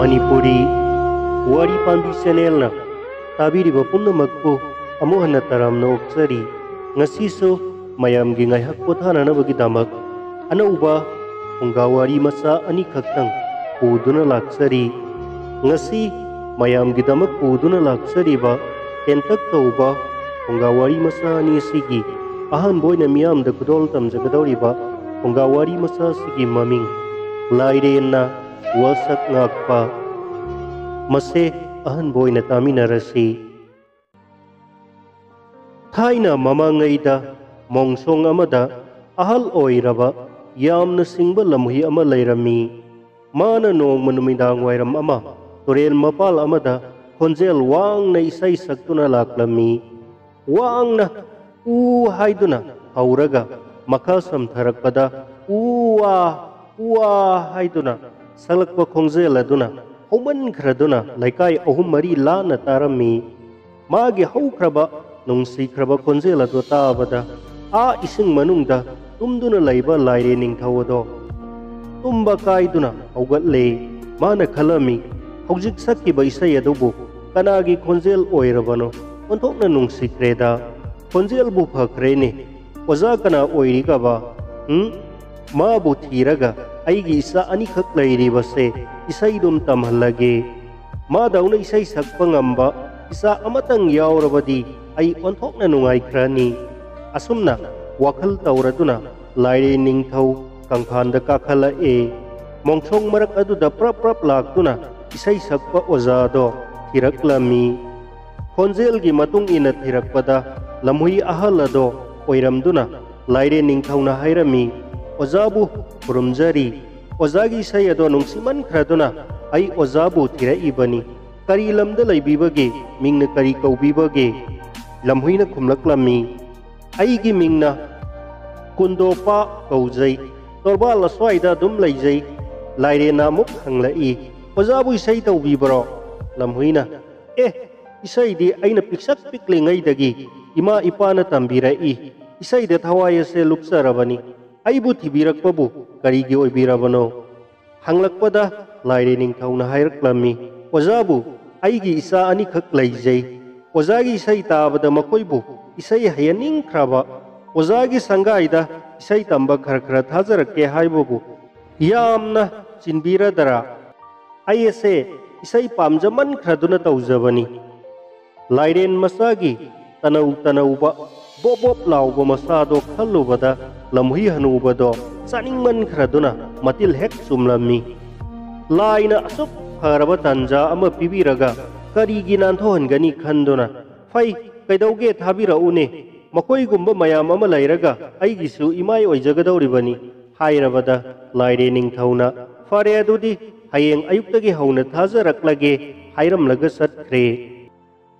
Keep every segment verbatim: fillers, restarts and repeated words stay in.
ꯃꯅꯤꯄꯨꯔꯤ ꯋꯥꯔꯤ ꯄꯥꯝꯕꯤ ꯆꯦꯅꯦꯜꯅ ꯇꯥꯕꯤꯔꯤꯕ ꯄꯨꯝꯅꯃꯛꯄꯨ ꯑꯃꯨꯛ ꯍꯟꯅ ꯇꯔꯥꯝꯅ ꯑꯣꯛꯆꯔꯤ꯫ ꯉꯁꯤꯁꯨ ꯃꯌꯥꯝꯒꯤ ꯉꯥꯏꯍꯥꯛ ꯄꯣꯊꯥꯅꯅꯕꯒꯤꯗꯃꯛ ꯑꯅꯧꯕ ꯐꯨꯡꯒꯥ ꯋꯥꯔꯤ ꯃꯆꯥ ꯑꯅꯤꯈꯛꯇꯪ ꯄꯨꯗꯨꯅ ꯂꯥꯛꯆꯔꯤ꯫ ꯉꯁꯤ ꯃꯌꯥꯝꯒꯤꯗꯃꯛ ꯄꯨꯗꯨꯅ ꯂꯥꯛꯆꯔꯤꯕ ꯇꯦꯟꯇꯛ ꯇꯧꯕ ꯐꯨꯡꯒꯥ ꯋꯥꯔꯤ ꯃꯆꯥ ꯑꯅꯤ ꯑꯁꯤꯒꯤ ꯑꯍꯥꯟꯕ ꯑꯣꯏꯅ ꯃꯤꯌꯥꯝꯗ ꯈꯨꯗꯣꯜ ꯇꯝꯖꯒꯗꯧꯔꯤꯕ ꯐꯨꯡꯒꯥ ꯋꯥꯔꯤ ꯃꯆꯥ ꯑꯁꯤꯒꯤ ꯃꯃꯤꯡ ꯂꯥꯏꯔꯦꯟꯅ ꯋꯥꯁꯛ ꯉꯥꯛꯄ꯫ ꯃꯁꯦ ꯑꯍꯟꯕ ꯑꯣꯏꯅ ꯇꯥꯃꯤꯟꯅꯔꯁꯤ꯫ ꯊꯥꯏꯅ ꯃꯃꯥꯡꯉꯩꯗ ꯃꯣꯡꯁꯣꯡ ꯑꯃꯗ ꯑꯍꯜ ꯑꯣꯏꯔꯕ ꯌꯥꯝꯅ ꯁꯤꯡꯕ ꯂꯝꯍꯨꯏ ꯑꯃ ꯂꯩꯔꯝꯃꯤ꯫ ꯃꯥꯅ ꯅꯣꯡꯃ ꯅꯨꯃꯤꯗꯥꯡ ꯋꯥꯏꯔꯝ ꯑꯃ ꯇꯨꯔꯦꯜ ꯃꯄꯥꯜ ꯑꯃꯗ ꯈꯣꯟꯖꯦꯜ ꯋꯥꯡꯅ ꯏꯁꯩ ꯁꯛꯇꯨꯅ ꯂꯥꯛꯂꯝꯃꯤ꯫ ꯋꯥꯡꯅ "ꯎ" ꯍꯥꯏꯗꯨꯅ ꯍꯧꯔꯒ ꯃꯈꯥ ꯁꯝꯊꯔꯛꯄꯗ "ꯎ ꯋꯥ, ꯎ ꯋꯥ" ꯍꯥꯏꯗꯨꯅ ꯁꯛꯂꯛꯄ ꯈꯣꯟꯖꯦꯜ ꯑꯗꯨꯅ ꯍꯧꯃꯟꯈ꯭ꯔꯗꯨꯅ ꯂꯩꯀꯥꯏ ꯑꯍꯨꯝ ꯃꯔꯤ ꯂꯥꯟꯅ ꯇꯥꯔꯝꯃꯤ꯫ ꯃꯥꯒꯤ ꯍꯧꯈ꯭ꯔꯕ ꯅꯨꯡꯁꯤꯈ꯭ꯔꯕ ꯈꯣꯟꯖꯦꯜ ꯑꯗꯨ ꯇꯥꯕꯗ ꯑꯥ ꯏꯁꯤꯡ ꯃꯅꯨꯡꯗ ꯇꯨꯝꯗꯨꯅ ꯂꯩꯕ ꯂꯥꯏꯔꯦꯟ ꯅꯤꯡꯊꯧ ꯑꯗꯣ ꯇꯨꯝꯕ ꯀꯥꯏꯗꯨꯅ ꯍꯧꯒꯠꯂꯦ꯫ ꯃꯥꯅ ꯈꯜꯂꯝꯃꯤ, "ꯍꯧꯖꯤꯛ ꯁꯛꯈꯤꯕ ꯏꯁꯩ ꯑꯗꯨꯕꯨ ꯀꯅꯥꯒꯤ ꯈꯣꯟꯖꯦꯜ ꯑꯣꯏꯔꯕꯅꯣ? ꯑꯣꯟꯊꯣꯛꯅ ꯅꯨꯡꯁꯤꯈ꯭ꯔꯦꯗ꯫ ꯈꯣꯟꯖꯦꯜꯕꯨ ꯐꯈ꯭ꯔꯦꯅꯦ꯫ ꯑꯣꯖꯥ ꯀꯅꯥ ꯑꯣꯏꯔꯤꯒꯕ? ꯎꯝ? ꯃꯥꯕꯨ ꯊꯤꯔꯒ ꯑꯩꯒꯤ ꯏꯆꯥ ꯑꯅꯤꯈꯛ ꯂꯩꯔꯤꯕꯁꯦ ꯏꯁꯩꯗꯨꯝ ꯇꯝꯍꯜꯂꯒꯦ꯫ ꯃꯥꯗꯧꯅ ꯏꯁꯩ ꯁꯛꯄ ꯉꯝꯕ ꯏꯆꯥ ꯑꯃꯇꯪ ꯌꯥꯎꯔꯕꯗꯤ ꯑꯩ ꯑꯣꯟꯊꯣꯛꯅ ꯅꯨꯡꯉꯥꯏꯈ꯭ꯔꯅꯤ"꯫ ꯑꯁꯨꯝꯅ ꯋꯥꯈꯜ ꯇꯧꯔꯗꯨꯅ ꯂꯥꯏꯔꯦꯟ ꯅꯤꯡꯊꯧ ꯀꯪꯐꯥꯟꯗ ꯀꯥꯈꯠꯂꯛꯑꯦ꯫ ꯃꯣꯡꯁꯣꯡ ꯃꯔꯛ ꯑꯗꯨꯗ ꯄ꯭ꯔꯞ ꯄ꯭ꯔꯞ ꯂꯥꯛꯇꯨꯅ ꯏꯁꯩ ꯁꯛꯄ ꯑꯣꯖꯥꯗꯣ ꯊꯤꯔꯛꯂꯝꯃꯤ꯫ ꯈꯣꯟꯖꯦꯜꯒꯤ ꯃꯇꯨꯡ ꯏꯟꯅ ꯊꯤꯔꯛꯄꯗ ꯂꯝꯍꯨꯏ ꯑꯍꯜ ꯑꯗꯣ ꯑꯣꯏꯔꯝꯗꯨꯅ ꯂꯥꯏꯔꯦꯟ ꯅꯤꯡꯊꯧꯅ ꯍꯥꯏꯔꯝꯃꯤ, "ꯑꯣꯖꯥꯕꯨ ꯈꯨꯔꯨꯝꯖꯔꯤ꯫ ꯑꯣꯖꯥꯒꯤ ꯏꯁꯩ ꯑꯗꯣ ꯅꯨꯡꯁꯤꯃꯟꯈ꯭ꯔꯗꯨꯅ ꯑꯩ ꯑꯣꯖꯥꯕꯨ ꯊꯤꯔꯛꯏꯕꯅꯤ꯫ ꯀꯔꯤ ꯂꯝꯗ ꯂꯩꯕꯤꯕꯒꯦ? ꯃꯤꯡꯅ ꯀꯔꯤ ꯀꯧꯕꯤꯕꯒꯦ?" ꯂꯝꯍꯨꯏꯅ ꯈꯨꯝꯂꯛꯂꯝꯃꯤ, "ꯑꯩꯒꯤ ꯃꯤꯡꯅ ꯀꯨꯟꯗꯣꯄꯥ ꯀꯧꯖꯩ꯫ ꯇꯣꯔꯕꯥꯜ ꯑꯁ꯭ꯋꯥꯏꯗ ꯑꯗꯨꯝ ꯂꯩꯖꯩ"꯫ ꯂꯥꯏꯔꯦꯟꯅ ꯑꯃꯨꯛ ꯍꯪꯂꯛꯏ, "ꯑꯣꯖꯥꯕꯨ ꯏꯁꯩ ꯇꯧꯕꯤꯕ꯭ꯔꯣ?" ꯂꯝꯍꯨꯏꯅ, "ꯑꯦ, ꯏꯁꯩꯗꯤ ꯑꯩꯅ ꯄꯤꯛꯁꯛ ꯄꯤꯛꯂꯤꯉꯩꯗꯒꯤ ꯏꯃꯥ ꯏꯄꯥꯅ ꯇꯝꯕꯤꯔꯛꯏ꯫ ꯏꯁꯩꯗ ꯊꯋꯥꯏ ꯑꯁꯦ ꯂꯨꯞꯆꯔꯕꯅꯤ꯫ ꯑꯩꯕꯨ ꯊꯤꯕꯤꯔꯛꯄꯕꯨ ꯀꯔꯤꯒꯤ ꯑꯣꯏꯕꯤꯔꯕꯅꯣ?" ꯍꯪꯂꯛꯄꯗ ꯂꯥꯏꯔꯦꯟ ꯅꯤꯡꯊꯧꯅ ꯍꯥꯏꯔꯛꯂꯝꯃꯤ, "ꯑꯣꯖꯥꯕꯨ ꯑꯩꯒꯤ ꯏꯆꯥ ꯑꯅꯤꯈꯛ ꯂꯩꯖꯩ꯫ ꯑꯣꯖꯥꯒꯤ ꯏꯁꯩ ꯇꯥꯕꯗ ꯃꯈꯣꯏꯕꯨ ꯏꯁꯩ ꯍꯩꯍꯟꯅꯤꯡꯈ꯭ꯔꯕ꯫ ꯑꯣꯖꯥꯒꯤ ꯁꯪꯒꯥꯏꯗ ꯏꯁꯩ ꯇꯝꯕ ꯈꯔ ꯈꯔ ꯊꯥꯖꯔꯛꯀꯦ ꯍꯥꯏꯕꯕꯨ ꯌꯥꯝꯅ ꯆꯤꯟꯕꯤꯔꯗꯔꯥ? ꯑꯩ ꯑꯁꯦ ꯏꯁꯩ ꯄꯥꯝꯖꯃꯟꯈ꯭ꯔꯗꯨꯅ ꯇꯧꯖꯕꯅꯤ꯫" ꯂꯥꯏꯔꯦꯟ ꯃꯆꯥꯒꯤ ꯇꯅꯧ ꯇꯅꯧꯕ ꯕꯣꯞ ꯕꯣꯞ ꯂꯥꯎꯕ ꯃꯁꯥꯗꯣ ꯈꯜꯂꯨꯕꯗ ꯂꯝꯍꯨꯏ ꯍꯅꯨꯕꯗꯣ ꯆꯥꯅꯤꯡꯃꯟꯈ꯭ꯔꯗꯨꯅ ꯃꯇꯤꯜ ꯍꯦꯛ ꯆꯨꯝꯂꯝꯃꯤ꯫ ꯂꯥꯏꯅ ꯑꯁꯨꯛ ꯐꯔꯕ ꯇꯥꯟꯖꯥ ꯑꯃ ꯄꯤꯕꯤꯔꯒ ꯀꯔꯤꯒꯤ ꯅꯥꯟꯊꯣꯛꯍꯟꯒꯅꯤ ꯈꯟꯗꯨꯅ, "ꯐꯩ, ꯀꯩꯗꯧꯒꯦ, ꯊꯥꯕꯤꯔꯛꯎꯅꯦ꯫ ꯃꯈꯣꯏꯒꯨꯝꯕ ꯃꯌꯥꯝ ꯑꯃ ꯂꯩꯔꯒ ꯑꯩꯒꯤꯁꯨ ꯏꯃꯥꯏ ꯑꯣꯏꯖꯒꯗꯧꯔꯤꯕꯅꯤ" ꯍꯥꯏꯔꯕꯗ ꯂꯥꯏꯔꯦꯟ ꯅꯤꯡꯊꯧꯅ, "ꯐꯔꯦ, ꯑꯗꯨꯗꯤ ꯍꯌꯦꯡ ꯑꯌꯨꯛꯇꯒꯤ ꯍꯧꯅ ꯊꯥꯖꯔꯛꯂꯒꯦ" ꯍꯥꯏꯔꯝꯂꯒ ꯆꯠꯈ꯭ꯔꯦ꯫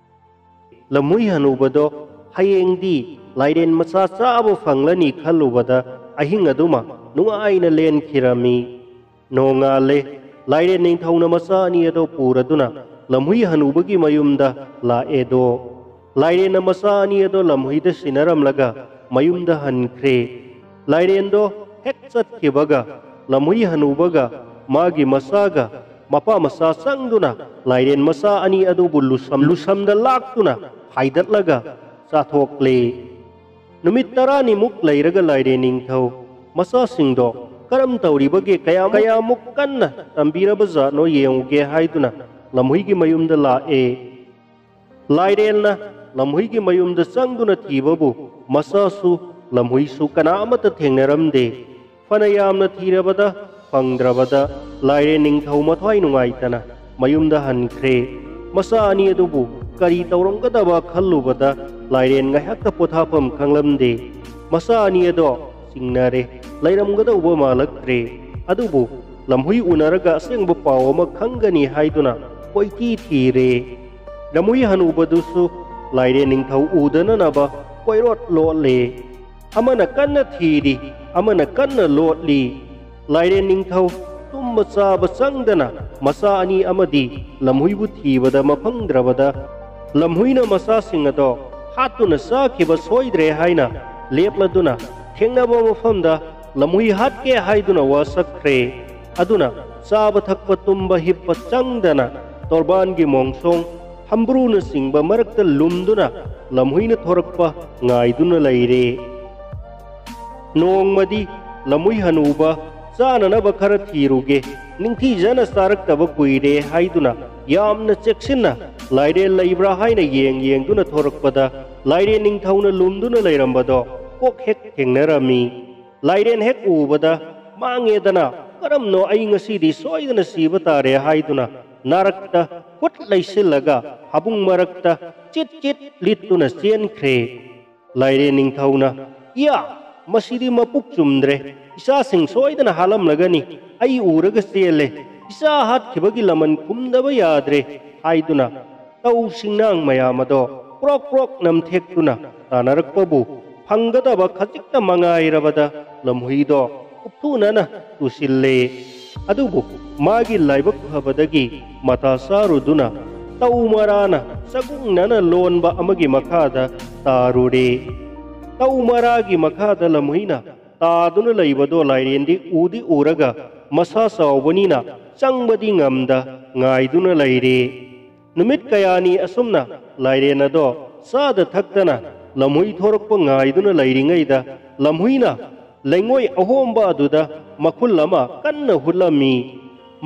ꯂꯝꯍꯨꯏ ꯍꯅꯨꯕꯗꯣ ꯍꯌꯦꯡꯗꯤ ꯂꯥꯏꯔꯦꯟ ꯃꯆꯥ ꯆꯥꯕ ꯐꯪꯂꯅꯤ ꯈꯜꯂꯨꯕꯗ ꯑꯍꯤꯡ ꯑꯗꯨꯃ ꯅꯨꯡꯉꯥꯏꯅ ꯂꯦꯟꯈꯤꯔꯝꯃꯤ꯫ ꯅꯣꯡꯉꯥꯜꯂꯦ꯫ ꯂꯥꯏꯔꯦꯟ ꯅꯤꯡꯊꯧꯅ ꯃꯆꯥ ꯑꯅꯤ ꯑꯗꯣ ꯄꯨꯔꯗꯨꯅ ꯂꯝꯍꯨꯏ ꯍꯅꯨꯕꯒꯤ ꯃꯌꯨꯝꯗ ꯂꯥꯛꯑꯦꯗꯣ꯫ ꯂꯥꯏꯔꯦꯟꯅ ꯃꯆꯥ ꯑꯅꯤ ꯑꯗꯣ ꯂꯝꯍꯨꯏꯗ ꯁꯤꯟꯅꯔꯝꯂꯒ ꯃꯌꯨꯝꯗ ꯍꯟꯈ꯭ꯔꯦ꯫ ꯂꯥꯏꯔꯦꯟꯗꯣ ꯍꯦꯛ ꯆꯠꯈꯤꯕꯒ ꯂꯝꯍꯨꯏ ꯍꯅꯨꯕꯒ ꯃꯥꯒꯤ ꯃꯆꯥꯒ ꯃꯄꯥ ꯃꯆꯥ ꯆꯪꯗꯨꯅ ꯂꯥꯏꯔꯦꯟ ꯃꯆꯥ ꯑꯅꯤ ꯑꯗꯨꯕꯨ ꯂꯨꯁꯝ ꯂꯨꯁꯝꯗ ꯂꯥꯛꯇꯨꯅ ꯍꯥꯏꯗꯠꯂꯒ ꯆꯥꯊꯣꯛꯂꯦ꯫ ꯅꯨꯃꯤꯠ ꯇꯔꯥꯅꯤꯃꯨꯛ ꯂꯩꯔꯒ ꯂꯥꯏꯔꯦꯟ ꯅꯤꯡꯊꯧ ꯃꯆꯥꯁꯤꯡꯗꯣ ꯀꯔꯝ ꯇꯧꯔꯤꯕꯒꯦ, ꯀꯌꯥꯃꯨꯛ ꯀꯌꯥꯃꯨꯛ ꯀꯟꯅ ꯇꯝꯕꯤꯔꯕ ꯖꯥꯠꯅꯣ ꯌꯦꯡꯉꯨꯒꯦ ꯍꯥꯏꯗꯨꯅ ꯂꯝꯍꯨꯏꯒꯤ ꯃꯌꯨꯝꯗ ꯂꯥꯛꯑꯦ꯫ ꯂꯥꯏꯔꯦꯟꯅ ꯂꯝꯍꯨꯏꯒꯤ ꯃꯌꯨꯝꯗ ꯆꯪꯗꯨꯅ ꯊꯤꯕꯕꯨ ꯃꯆꯥꯁꯨ ꯂꯝꯍꯨꯏꯁꯨ ꯀꯅꯥ ꯑꯃꯠꯇ ꯊꯦꯡꯅꯔꯝꯗꯦ꯫ ꯐꯅ ꯌꯥꯝꯅ ꯊꯤꯔꯕꯗ ꯐꯪꯗ꯭ꯔꯕꯗ ꯂꯥꯏꯔꯦꯟ ꯅꯤꯡꯊꯧ ꯃꯊ꯭ꯋꯥꯏ ꯅꯨꯡꯉꯥꯏꯇꯅ ꯃꯌꯨꯝꯗ ꯍꯟꯈ꯭ꯔꯦ꯫ ꯃꯆꯥ ꯑꯅꯤ ꯑꯗꯨꯕꯨ ꯀꯔꯤ ꯇꯧꯔꯝꯒꯗꯕ ꯈꯜꯂꯨꯕꯗ ꯂꯥꯏꯔꯦꯟ ꯉꯥꯏꯍꯥꯛꯇ ꯄꯣꯊꯥꯐꯝ ꯈꯪꯂꯝꯗꯦ꯫ ꯃꯆꯥ ꯑꯅꯤ ꯑꯗꯣ ꯆꯤꯡꯅꯔꯦ, ꯂꯩꯔꯝꯒꯗꯧꯕ ꯃꯥꯜꯂꯛꯇ꯭ꯔꯦ꯫ ꯑꯗꯨꯕꯨ ꯂꯝꯍꯨꯏ ꯎꯅꯔꯒ ꯑꯁꯦꯡꯕ ꯄꯥꯎ ꯑꯃ ꯈꯪꯒꯅꯤ ꯍꯥꯏꯗꯨꯅ ꯀꯣꯏꯊꯤ ꯊꯤꯔꯦ꯫ ꯂꯝꯍꯨꯏ ꯍꯅꯨꯕꯗꯨꯁꯨ ꯂꯥꯏꯔꯦꯟ ꯅꯤꯡꯊꯧ ꯎꯗꯅꯅꯕ ꯀꯣꯏꯔꯣꯠ ꯂꯣꯠꯂꯦ꯫ ꯑꯃꯅ ꯀꯟꯅ ꯊꯤꯔꯤ, ꯑꯃꯅ ꯀꯟꯅ ꯂꯣꯠꯂꯤ꯫ ꯂꯥꯏꯔꯦꯟ ꯅꯤꯡꯊꯧ ꯇꯨꯝꯕ ꯆꯥꯕ ꯆꯪꯗꯅ ꯃꯆꯥ ꯑꯅꯤ ꯑꯃꯗꯤ ꯂꯝꯍꯨꯏꯕꯨ ꯊꯤꯕꯗ ꯃꯐꯪꯗ꯭ꯔꯕꯗ, ꯂꯝꯍꯨꯏꯅ ꯃꯆꯥꯁꯤꯡ ꯑꯗꯣ ꯍꯥꯠꯇꯨꯅ ꯆꯥꯈꯤꯕ ꯁꯣꯏꯗ꯭ꯔꯦ ꯍꯥꯏꯅ ꯂꯦꯞꯂꯗꯨꯅ ꯊꯦꯡꯅꯕ ꯃꯐꯝꯗ ꯂꯝꯍꯨꯏ ꯍꯥꯠꯀꯦ ꯍꯥꯏꯗꯨꯅ ꯋꯥꯁꯛꯈ꯭ꯔꯦ꯫ ꯑꯗꯨꯅ ꯆꯥꯕ ꯊꯛꯄ ꯇꯨꯝꯕ ꯍꯤꯞꯄ ꯆꯪꯗꯅ ꯇꯣꯔꯕꯥꯟꯒꯤ ꯃꯣꯡꯁꯣꯡ, ꯍꯝꯕ꯭ꯔꯨꯅꯆꯤꯡꯕ ꯃꯔꯛꯇ ꯂꯨꯝꯗꯨꯅ ꯂꯝꯍꯨꯏꯅ ꯊꯣꯔꯛꯄ ꯉꯥꯏꯗꯨꯅ ꯂꯩꯔꯦ꯫ ꯅꯣꯡꯃꯗꯤ ꯂꯝꯍꯨꯏ ꯍꯅꯨꯕ ꯆꯥꯅꯅꯕ ꯈꯔ ꯊꯤꯔꯨꯒꯦ, ꯅꯤꯡꯊꯤꯖꯅ ꯆꯥꯔꯛꯇꯕ ꯀꯨꯏꯔꯦ ꯍꯥꯏꯗꯨꯅ ꯌꯥꯝꯅ ꯆꯦꯛꯁꯤꯟꯅ ꯂꯥꯏꯔꯦꯟ ꯂꯩꯕ꯭ꯔꯥ ꯍꯥꯏꯅ ꯌꯦꯡ ꯌꯦꯡꯗꯨꯅ ꯊꯣꯔꯛꯄꯗ ꯂꯥꯏꯔꯦꯟ ꯅꯤꯡꯊꯧꯅ ꯂꯨꯝꯗꯨꯅ ꯂꯩꯔꯝꯕꯗꯣ ꯀꯣꯛ ꯍꯦꯛ ꯊꯦꯡꯅꯔꯝꯃꯤ꯫ ꯂꯥꯏꯔꯦꯟ ꯍꯦꯛ ꯎꯕꯗ, "ꯃꯥꯡꯉꯦꯗꯅ, ꯀꯔꯝꯅꯣ ꯑꯩ ꯉꯁꯤꯗꯤ ꯁꯣꯏꯗꯅ ꯁꯤꯕ ꯇꯥꯔꯦ" ꯍꯥꯏꯗꯨꯅ ꯅꯥꯔꯛꯇ ꯈꯨꯠ ꯂꯩꯁꯤꯜꯂꯒ ꯍꯥꯕꯨꯡ ꯃꯔꯛꯇ ꯆꯤꯠ ꯆꯤꯠ ꯂꯤꯠꯇꯨꯅ ꯆꯦꯟꯈ꯭ꯔꯦ꯫ ꯂꯥꯏꯔꯦꯟ ꯅꯤꯡꯊꯧꯅ, "ꯏꯌꯥ, ꯃꯁꯤꯗꯤ ꯃꯄꯨꯛ ꯆꯨꯝꯗ꯭ꯔꯦ, ꯏꯆꯥꯁꯤꯡ ꯁꯣꯏꯗꯅ ꯍꯥꯠꯂꯝꯂꯒꯅꯤ, ꯑꯩ ꯎꯔꯒ ꯆꯦꯜꯂꯦ, ꯏꯆꯥ ꯍꯥꯠꯈꯤꯕꯒꯤ ꯂꯃꯟ ꯈꯨꯝꯗꯕ ꯌꯥꯗ꯭ꯔꯦ" ꯍꯥꯏꯗꯨꯅ ꯇꯧ ꯁꯤꯡꯅꯥꯡ ꯃꯌꯥꯝ ꯑꯗꯣ ꯀ꯭ꯔꯣꯛ ꯀ꯭ꯔꯣꯛ ꯅꯝꯊꯦꯛꯇꯨꯅ ꯇꯥꯅꯔꯛꯄꯕꯨ ꯐꯪꯒꯗꯕ ꯈꯖꯤꯛꯇ ꯃꯉꯥꯏꯔꯕꯗ ꯂꯝꯍꯨꯏꯗꯣ ꯀꯨꯞꯊꯨꯅꯅ ꯇꯨꯁꯤꯜꯂꯦ꯫ ꯑꯗꯨꯕꯨ ꯃꯥꯒꯤ ꯂꯥꯏꯕꯛ ꯐꯕꯗꯒꯤ ꯃꯇꯥ ꯆꯥꯔꯨꯗꯨꯅ ꯇꯧ ꯃꯔꯥꯅ ꯆꯒꯨꯡꯅꯅ ꯂꯣꯟꯕ ꯑꯃꯒꯤ ꯃꯈꯥꯗ ꯇꯥꯔꯨꯔꯦ꯫ ꯇꯧ ꯃꯔꯥꯒꯤ ꯃꯈꯥꯗ ꯂꯝꯍꯨꯏꯅ ꯇꯥꯗꯨꯅ ꯂꯩꯕꯗꯣ ꯂꯥꯏꯔꯦꯟꯗꯤ ꯎꯗꯤ ꯎꯔꯒ ꯃꯁꯥ ꯆꯥꯎꯕꯅꯤꯅ ꯆꯪꯕꯗꯤ ꯉꯝꯗ ꯉꯥꯏꯗꯨꯅ ꯂꯩꯔꯦ꯫ ꯅꯨꯃꯤꯠ ꯀꯌꯥꯅꯤ ꯑꯁꯨꯝꯅ ꯂꯥꯏꯔꯦꯟ ꯑꯗꯣ ꯆꯥꯗ ꯊꯛꯇꯅ ꯂꯝꯍꯨꯏ ꯊꯣꯔꯛꯄ ꯉꯥꯏꯗꯨꯅ ꯂꯩꯔꯤꯉꯩꯗ ꯂꯝꯍꯨꯏꯅ ꯂꯩꯉꯣꯏ ꯑꯍꯣꯝꯕ ꯑꯗꯨꯗ ꯃꯈꯨꯜ ꯑꯃ ꯀꯟꯅ ꯍꯨꯠꯂꯝꯃꯤ꯫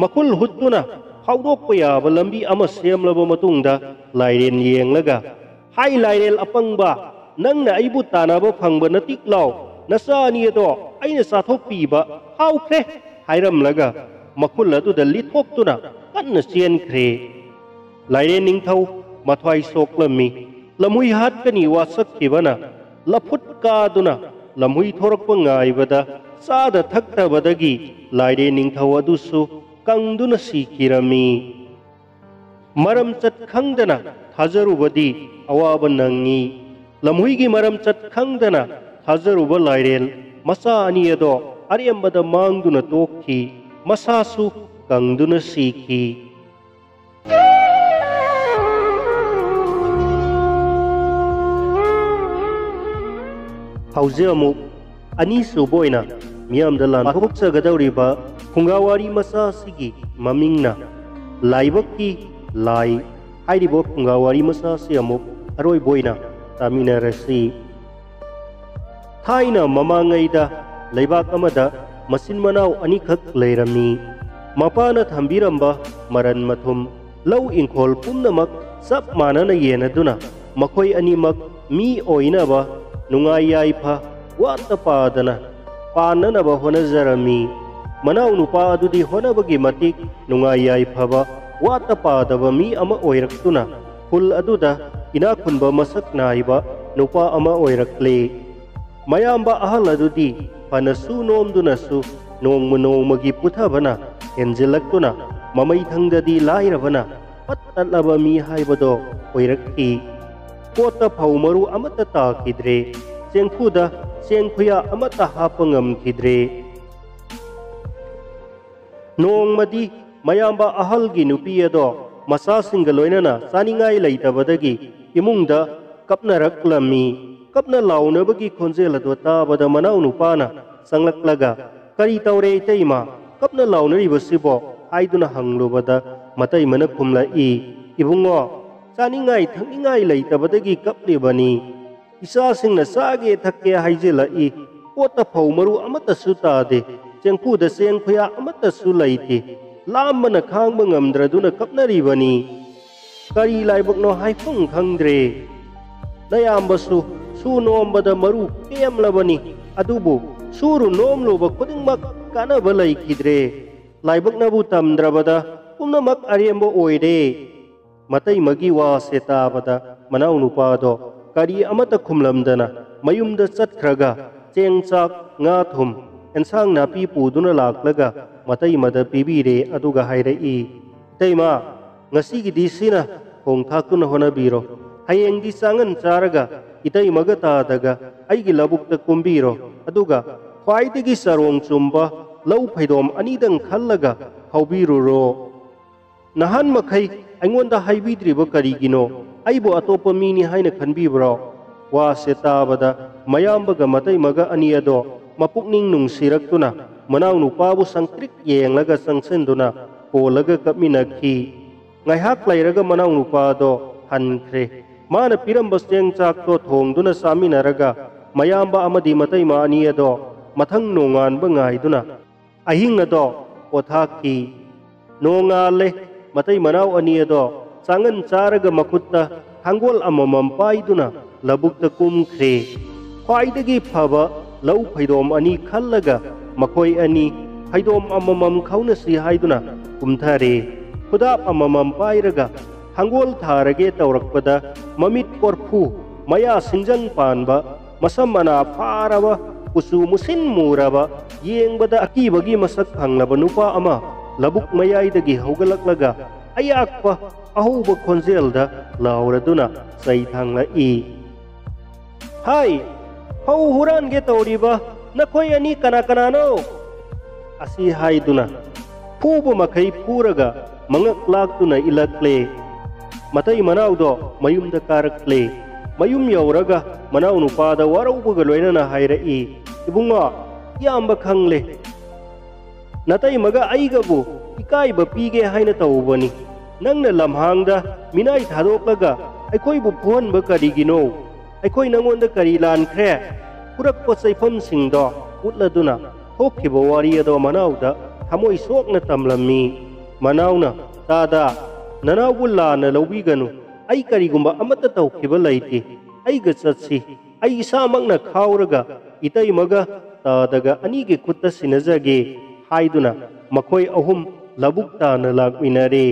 ꯃꯈꯨꯜ ꯍꯨꯠꯇꯨꯅ ꯐꯥꯎꯗꯣꯛꯄ ꯌꯥꯕ ꯂꯝꯕꯤ ꯑꯃ ꯁꯦꯝꯂꯕ ꯃꯇꯨꯡꯗ ꯂꯥꯏꯔꯦꯟ ꯌꯦꯡꯂꯒ, "ꯍꯥꯏ ꯂꯥꯏꯔꯦꯜ ꯑꯄꯪꯕ, ꯅꯪꯅ ꯑꯩꯕꯨ ꯇꯥꯟꯅꯕ ꯐꯪꯕ ꯅꯇꯤꯛ ꯂꯥꯎ, ꯅꯆꯥ ꯑꯅꯤ ꯑꯗꯣ ꯑꯩꯅ ꯆꯥꯊꯣꯛꯄꯤꯕ ꯍꯥꯎꯈ꯭ꯔꯦ" ꯍꯥꯏꯔꯝꯂꯒ ꯃꯈꯨꯜ ꯑꯗꯨꯗ ꯂꯤꯊꯣꯛꯇꯨꯅ ꯀꯟꯅ ꯆꯦꯟꯈ꯭ꯔꯦ꯫ ꯂꯥꯏꯔꯦꯟ ꯅꯤꯡꯊꯧ ꯃꯊ꯭ꯋꯥꯏ ꯁꯣꯛꯂꯝꯃꯤ꯫ ꯂꯝꯍꯨꯏ ꯍꯥꯠꯀꯅꯤ ꯋꯥꯁꯛꯈꯤꯕꯅ ꯂꯐꯨꯠ ꯀꯥꯗꯨꯅ ꯂꯝꯍꯨꯏ ꯊꯣꯔꯛꯄ ꯉꯥꯏꯕꯗ ꯆꯥꯗ ꯊꯛꯇꯕꯗꯒꯤ ꯂꯥꯏꯔꯦꯟ ꯅꯤꯡꯊꯧ ꯑꯗꯨꯁꯨ ꯀꯪꯗꯨꯅ ꯁꯤꯈꯤꯔꯝꯃꯤ꯫ ꯃꯔꯝꯆꯠ ꯈꯪꯗꯅ ꯊꯥꯖꯔꯨꯕꯗꯤ ꯑꯋꯥꯕ ꯅꯪꯉꯤ꯫ ꯂꯝꯍꯨꯏꯒꯤ ꯃꯔꯝꯆꯠ ꯈꯪꯗꯅ ꯊꯥꯖꯔꯨꯕ ꯂꯥꯏꯔꯦꯜ ꯃꯆꯥ ꯑꯅꯤ ꯑꯗꯣ ꯑꯔꯦꯝꯕꯗ ꯃꯥꯡꯗꯨꯅ ꯇꯣꯛꯈꯤ꯫ ꯃꯁꯥꯁꯨ ꯀꯪꯗꯨꯅ ꯁꯤꯈꯤ꯫ ꯍꯧꯖꯤꯛ ꯑꯃꯨꯛ ꯑꯅꯤꯁꯨꯕ ꯑꯣꯏꯅ ꯃꯤꯌꯥꯝꯗ ꯂꯥꯟꯊꯣꯛꯆꯒꯗꯧꯔꯤꯕ ꯐꯨꯡꯒꯥꯋꯥꯔꯤ ꯃꯆꯥ ꯑꯁꯤꯒꯤ ꯃꯃꯤꯡꯅ ꯂꯥꯏꯕꯛꯀꯤ ꯂꯥꯏ꯫ ꯍꯥꯏꯔꯤꯕ ꯐꯨꯡꯒꯥꯋꯥꯔꯤ ꯃꯆꯥ ꯑꯁꯤ ꯑꯃꯨꯛ ꯑꯔꯣꯏꯕ ꯑꯣꯏꯅ ꯇꯥꯃꯤꯟꯅꯔꯁꯤ꯫ ꯊꯥꯏꯅ ꯃꯃꯥꯡꯉꯩꯗ ꯂꯩꯕꯥꯛ ꯑꯃꯗ ꯃꯆꯤꯟ ꯃꯅꯥꯎ ꯑꯅꯤꯈꯛ ꯂꯩꯔꯝꯃꯤ꯫ ꯃꯄꯥꯅ ꯊꯝꯕꯤꯔꯝꯕ ꯃꯔꯟ ꯃꯊꯨꯝ, ꯂꯧ ꯏꯪꯈꯣꯜ ꯄꯨꯝꯅꯃꯛ ꯆꯞ ꯃꯥꯟꯅꯅ ꯌꯦꯟꯅꯗꯨꯅ ꯃꯈꯣꯏ ꯑꯅꯤꯃꯛ ꯃꯤ ꯑꯣꯏꯅꯕ ꯅꯨꯡꯉꯥꯏ ꯌꯥꯏꯐ ꯋꯥꯠꯇ ꯄꯥꯗꯅ ꯄꯥꯟꯅꯅꯕ ꯍꯣꯠꯅꯖꯔꯝꯃꯤ꯫ ꯃꯅꯥꯎ ꯅꯨꯄꯥ ꯑꯗꯨꯗꯤ ꯍꯣꯠꯅꯕꯒꯤ ꯃꯇꯤꯛ ꯅꯨꯡꯉꯥꯏ ꯌꯥꯏꯐꯕ ꯋꯥꯠꯇ ꯄꯥꯗꯕ ꯃꯤ ꯑꯃ ꯑꯣꯏꯔꯛꯇꯨꯅ ꯈꯨꯜ ꯑꯗꯨꯗ ꯏꯅꯥꯛ ꯈꯨꯟꯕ ꯃꯁꯛ ꯅꯥꯏꯕ ꯅꯨꯄꯥ ꯑꯃ ꯑꯣꯏꯔꯛꯂꯦ꯫ ꯃꯌꯥꯝꯕ ꯑꯍꯜ ꯑꯗꯨꯗꯤ ꯐꯅꯁꯨ ꯅꯣꯝꯗꯨꯅꯁꯨ ꯅꯣꯡꯃ ꯅꯣꯡꯃꯒꯤ ꯄꯨꯊꯕꯅ ꯍꯦꯟꯖꯤꯜꯂꯛꯇꯨꯅ ꯃꯃꯩꯊꯪꯗꯗꯤ ꯂꯥꯏꯔꯕꯅ ꯄꯠ ꯇꯠꯂꯕ ꯃꯤ ꯍꯥꯏꯕꯗꯣ ꯑꯣꯏꯔꯛꯈꯤ꯫ ꯄꯣꯠꯇ ꯐꯧ ꯃꯔꯨ ꯑꯃꯠꯇ ꯇꯥꯈꯤꯗ꯭ꯔꯦ꯫ ꯆꯦꯡꯐꯨꯗ ꯆꯦꯡ ꯈꯨꯌꯥ ꯑꯃꯠꯇ ꯍꯥꯞꯄ ꯉꯝꯈꯤꯗ꯭ꯔꯦ꯫ ꯅꯣꯡꯃꯗꯤ ꯃꯌꯥꯝꯕ ꯑꯍꯜꯒꯤ ꯅꯨꯄꯤ ꯑꯗꯣ ꯃꯆꯥꯁꯤꯡꯒ ꯂꯣꯏꯅꯅ ꯆꯥꯅꯤꯡꯉꯥꯏ ꯂꯩꯇꯕꯗꯒꯤ ꯏꯃꯨꯡꯗ ꯀꯞꯅꯔꯛꯂꯝꯃꯤ꯫ ꯀꯞꯅ ꯂꯥꯎꯅꯕꯒꯤ ꯈꯣꯟꯖꯦꯜ ꯑꯗꯨ ꯇꯥꯕꯗ ꯃꯅꯥꯎ ꯅꯨꯄꯥꯅ ꯆꯪꯂꯛꯂꯒ, "ꯀꯔꯤ ꯇꯧꯔꯦ ꯏꯇꯩꯃ? ꯀꯞꯅ ꯂꯥꯎꯅꯔꯤꯕꯁꯤꯕꯣ?" ꯍꯥꯏꯗꯨꯅ ꯍꯪꯂꯨꯕꯗ ꯃꯇꯩꯃꯅ ꯈꯨꯝꯂꯛꯏ, "ꯏꯕꯨꯡꯉꯣ, ꯆꯥꯅꯤꯡꯉꯥꯏ ꯊꯛꯅꯤꯡꯉꯥꯏ ꯂꯩꯇꯕꯗꯒꯤ ꯀꯞꯂꯤꯕꯅꯤ꯫ ꯏꯆꯥꯁꯤꯡꯅ ꯆꯥꯒꯦ ꯊꯛꯀꯦ ꯍꯥꯏꯖꯤꯜꯂꯛꯏ꯫ ꯄꯣꯠꯇ ꯐꯧ ꯃꯔꯨ ꯑꯃꯠꯇꯁꯨ ꯇꯥꯗꯦ꯫ ꯆꯦꯡꯐꯨꯗ ꯆꯦꯡ ꯈꯨꯌꯥ ꯑꯃꯠꯇꯁꯨ ꯂꯩꯇꯦ꯫ ꯂꯥꯝꯕꯅ ꯈꯥꯡꯕ ꯉꯝꯗ꯭ꯔꯗꯨꯅ ꯀꯞꯅꯔꯤꯕꯅꯤ꯫ ꯀꯔꯤ ꯂꯥꯏꯕꯛꯅꯣ ꯍꯥꯏꯐꯝ ꯈꯪꯗ꯭ꯔꯦ꯫ ꯅꯌꯥꯝꯕꯁꯨ ꯁꯨ ꯅꯣꯝꯕꯗ ꯃꯔꯨ ꯄꯦꯝꯂꯕꯅꯤ꯫ ꯑꯗꯨꯕꯨ ꯁꯨꯔꯨ ꯅꯣꯝꯂꯨꯕ ꯈꯨꯗꯤꯡꯃꯛ ꯀꯥꯟꯅꯕ ꯂꯩꯈꯤꯗ꯭ꯔꯦ꯫ ꯂꯥꯏꯕꯛꯅꯕꯨ ꯇꯝꯗ꯭ꯔꯕꯗ ꯄꯨꯝꯅꯃꯛ ꯑꯔꯦꯝꯕ ꯑꯣꯏꯔꯦ꯫" ꯃꯇꯩꯃꯒꯤ ꯋꯥꯁꯦ ꯇꯥꯕꯗ ꯃꯅꯥꯎ ꯅꯨꯄꯥꯗꯣ ꯀꯔꯤ ꯑꯃꯠꯇ ꯈꯨꯝꯂꯝꯗꯅ ꯃꯌꯨꯝꯗ ꯆꯠꯈ꯭ꯔꯒ ꯆꯦꯡ ꯆꯥꯛ ꯉꯥ ꯊꯨꯝ ꯑꯦꯟꯁꯥꯡ ꯅꯥꯄꯤ ꯄꯨꯗꯨꯅ ꯂꯥꯛꯂꯒ ꯃꯇꯩꯃꯗ ꯄꯤꯕꯤꯔꯦ꯫ ꯑꯗꯨꯒ ꯍꯥꯏꯔꯛꯏ, "ꯏꯇꯩꯃ, ꯉꯁꯤꯒꯤꯗꯤ ꯁꯤꯅ ꯊꯣꯡ ꯊꯥꯛꯇꯨꯅ ꯍꯣꯠꯅꯕꯤꯔꯣ꯫ ꯍꯌꯦꯡꯗꯤ ꯆꯥꯉꯟ ꯆꯥꯔꯒ ꯏꯇꯩꯃꯒ ꯇꯥꯗꯒ ꯑꯩꯒꯤ ꯂꯧꯕꯨꯛꯇ ꯀꯨꯝꯕꯤꯔꯣ꯫ ꯑꯗꯨꯒ ꯈ꯭ꯋꯥꯏꯗꯒꯤ ꯆꯔꯣꯡ ꯆꯨꯝꯕ ꯂꯧ ꯐꯩꯗꯣꯝ ꯑꯅꯤꯗꯪ ꯈꯜꯂꯒ ꯍꯧꯕꯤꯔꯨꯔꯣ꯫ ꯅꯍꯥꯟ ꯃꯈꯩ ꯑꯩꯉꯣꯟꯗ ꯍꯥꯏꯕꯤꯗ꯭ꯔꯤꯕ ꯀꯔꯤꯒꯤꯅꯣ? ꯑꯩꯕꯨ ꯑꯇꯣꯞꯄ ꯃꯤꯅꯤ ꯍꯥꯏꯅ ꯈꯟꯕꯤꯕ꯭ꯔꯣ?" ꯋꯥꯁꯦ ꯇꯥꯕꯗ ꯃꯌꯥꯝꯕꯒ ꯃꯇꯩꯃꯒ ꯑꯅꯤ ꯑꯗꯣ ꯃꯄꯨꯛꯅꯤꯡ ꯅꯨꯡꯁꯤꯔꯛꯇꯨꯅ ꯃꯅꯥꯎꯅꯨꯄꯥꯕꯨ ꯁꯪꯇ꯭ꯔꯤꯛ ꯌꯦꯡꯂꯒ ꯆꯪꯁꯤꯟꯗꯨꯅ ꯀꯣꯜꯂꯒ ꯀꯞꯃꯤꯟꯅꯈꯤ꯫ ꯉꯥꯏꯍꯥꯛ ꯂꯩꯔꯒ ꯃꯅꯥꯎꯅꯨꯄꯥꯗꯣ ꯍꯟꯈ꯭ꯔꯦ꯫ ꯃꯥꯅ ꯄꯤꯔꯝꯕ ꯆꯦꯡ ꯆꯥꯛꯇꯣ ꯊꯣꯡꯗꯨꯅ ꯆꯥꯃꯤꯟꯅꯔꯒ ꯃꯌꯥꯝꯕ ꯑꯃꯗꯤ ꯃꯇꯩꯃ ꯑꯅꯤ ꯑꯗꯣ ꯃꯊꯪ ꯅꯣꯡꯉꯥꯟꯕ ꯉꯥꯏꯗꯨꯅ ꯑꯍꯤꯡ ꯑꯗꯣ ꯄꯣꯊꯥꯈꯤ꯫ ꯅꯣꯡꯉꯥꯜꯂꯦ꯫ ꯃꯇꯩ ꯃꯅꯥꯎ ꯑꯅꯤ ꯑꯗꯣ ꯆꯥꯉꯟ ꯆꯥꯔꯒ ꯃꯈꯨꯠꯇ ꯊꯥꯡꯒꯣꯜ ꯑꯃꯃꯝ ꯄꯥꯏꯗꯨꯅ ꯂꯧꯕꯨꯛꯇ ꯀꯨꯝꯈ꯭ꯔꯦ꯫ ꯈ꯭ꯋꯥꯏꯗꯒꯤ ꯐꯕ ꯂꯧ ꯐꯩꯗꯣꯝ ꯑꯅꯤ ꯈꯜꯂꯒ ꯃꯈꯣꯏ ꯑꯅꯤ ꯐꯩꯗꯣꯝ ꯑꯃꯃꯝ ꯈꯥꯎꯅꯁꯤ ꯍꯥꯏꯗꯨꯅ ꯀꯨꯝꯊꯔꯦ꯫ ꯈꯨꯗꯥꯞ ꯑꯃꯃꯝ ꯄꯥꯏꯔꯒ ꯊꯥꯡꯒꯣꯜ ꯊꯥꯔꯒꯦ ꯇꯧꯔꯛꯄꯗ ꯃꯃꯤꯠ ꯀꯣꯔꯐꯨ, ꯃꯌꯥ ꯁꯤꯡꯖꯪ ꯄꯥꯟꯕ, ꯃꯁꯝ ꯃꯅꯥ ꯐꯥꯔꯕ, ꯀꯨꯆꯨ ꯃꯨꯁꯤꯟ ꯃꯨꯔꯕ, ꯌꯦꯡꯕꯗ ꯑꯀꯤꯕꯒꯤ ꯃꯁꯛ ꯐꯪꯂꯕ ꯅꯨꯄꯥ ꯑꯃ ꯂꯧꯕꯨꯛ ꯃꯌꯥꯏꯗꯒꯤ ꯍꯧꯒꯠꯂꯛꯂꯒ ꯑꯌꯥꯛꯄ ꯑꯍꯧꯕ ꯈꯣꯟꯖꯦꯜꯗ ꯂꯥꯎꯔꯗꯨꯅ ꯆꯩ ꯊꯥꯡꯂꯛꯏ꯫ "ꯍꯥꯏ, ꯐꯧ ꯍꯨꯔꯥꯟꯒꯦ ꯇꯧꯔꯤꯕ ꯅꯈꯣꯏ ꯑꯅꯤ ꯀꯅꯥ ꯀꯅꯥꯅꯣ?" ꯑꯁꯤ ꯍꯥꯏꯗꯨꯅ ꯐꯨꯕ ꯃꯈꯩ ꯐꯨꯔꯒ ꯃꯉꯛ ꯂꯥꯛꯇꯨꯅ ꯏꯜꯂꯛꯂꯦ꯫ ꯃꯇꯩ ꯃꯅꯥꯎꯗꯣ ꯃꯌꯨꯝꯗ ꯀꯥꯔꯛꯂꯦ꯫ ꯃꯌꯨꯝ ꯌꯧꯔꯒ ꯃꯅꯥꯎ ꯅꯨꯄꯥꯗ ꯋꯥꯔꯧꯕꯒ ꯂꯣꯏꯅꯅ ꯍꯥꯏꯔꯛꯏ, "ꯏꯕꯨꯡꯉꯣ, ꯏꯌꯥꯝꯕ ꯈꯪꯂꯦ꯫ ꯅꯇꯩꯃꯒ ꯑꯩꯒꯕꯨ ꯏꯀꯥꯏꯕ ꯄꯤꯒꯦ ꯍꯥꯏꯅ ꯇꯧꯕꯅꯤ꯫ ꯅꯪꯅ ꯂꯝꯍꯥꯡꯗ ꯃꯤꯅꯥꯏ ꯊꯥꯗꯣꯛꯂꯒ ꯑꯩꯈꯣꯏꯕꯨ ꯐꯨꯍꯟꯕ ꯀꯔꯤꯒꯤꯅꯣ? ꯑꯩꯈꯣꯏ ꯅꯉꯣꯟꯗ ꯀꯔꯤ ꯂꯥꯟꯈ꯭ꯔꯦ?" ꯄꯨꯔꯛꯄ ꯆꯩꯐꯝꯁꯤꯡꯗꯣ ꯎꯠꯂꯗꯨꯅ ꯊꯣꯛꯈꯤꯕ ꯋꯥꯔꯤ ꯑꯗꯣ ꯃꯅꯥꯎꯗ ꯊꯃꯣꯏ ꯁꯣꯛꯅ ꯇꯝꯂꯝꯃꯤ꯫ ꯃꯅꯥꯎꯅ, "ꯇꯥꯗ, ꯅꯅꯥꯎꯕꯨ ꯂꯥꯟꯅ ꯂꯧꯕꯤꯒꯅꯨ꯫ ꯑꯩ ꯀꯔꯤꯒꯨꯝꯕ ꯑꯃꯠꯇ ꯇꯧꯈꯤꯕ ꯂꯩꯇꯦ꯫ ꯑꯩꯒ ꯆꯠꯁꯤ꯫ ꯑꯩ ꯏꯁꯥꯃꯛꯅ ꯈꯥꯎꯔꯒ ꯏꯇꯩꯃꯒ ꯇꯥꯗꯒ ꯑꯅꯤꯒꯤ ꯈꯨꯠꯇ ꯁꯤꯟꯅꯖꯒꯦ" ꯍꯥꯏꯗꯨꯅ ꯃꯈꯣꯏ ꯑꯍꯨꯝ ꯂꯧꯕꯨꯛ ꯇꯥꯟꯅ ꯂꯥꯛꯃꯤꯟꯅꯔꯦ꯫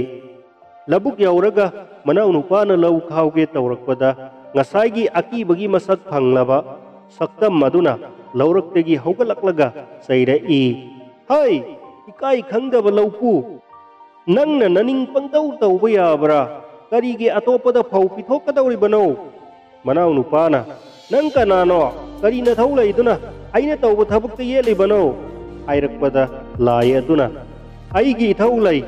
ꯂꯧꯕꯨꯛ ꯌꯧꯔꯒ ꯃꯅꯥꯎꯅꯨꯄꯥꯅ ꯂꯧ ꯈꯥꯎꯒꯦ ꯇꯧꯔꯛꯄꯗ ꯉꯁꯥꯏꯒꯤ ꯑꯀꯤꯕꯒꯤ ꯃꯁꯛ ꯐꯪꯂꯕ ꯁꯛꯇꯝ ꯑꯗꯨꯅ ꯂꯧꯔꯛꯇꯒꯤ ꯍꯧꯒꯠꯂꯛꯂꯒ ꯆꯩꯔꯛꯏ, "ꯍꯩ, ꯏꯀꯥꯏ ꯈꯪꯗꯕ ꯂꯧꯄꯨ! ꯅꯪꯅ ꯅꯅꯤꯡ ꯄꯪꯇꯧ ꯇꯧꯕ ꯌꯥꯕ꯭ꯔꯥ? ꯀꯔꯤꯒꯤ ꯑꯇꯣꯞꯄꯗ ꯐꯧ ꯄꯤꯊꯣꯛꯀꯗꯧꯔꯤꯕꯅꯣ?" ꯃꯅꯥꯎ ꯅꯨꯄꯥꯅ, "ꯅꯪ ꯀꯅꯥꯅꯣ? ꯀꯔꯤ ꯅꯊꯧ ꯂꯩꯗꯨꯅ ꯑꯩꯅ ꯇꯧꯕ ꯊꯕꯛꯇ ꯌꯦꯠꯂꯤꯕꯅꯣ?" ꯍꯥꯏꯔꯛꯄꯗ ꯂꯥꯏ ꯑꯗꯨꯅ, "ꯑꯩꯒꯤ ꯏꯊꯧ ꯂꯩ꯫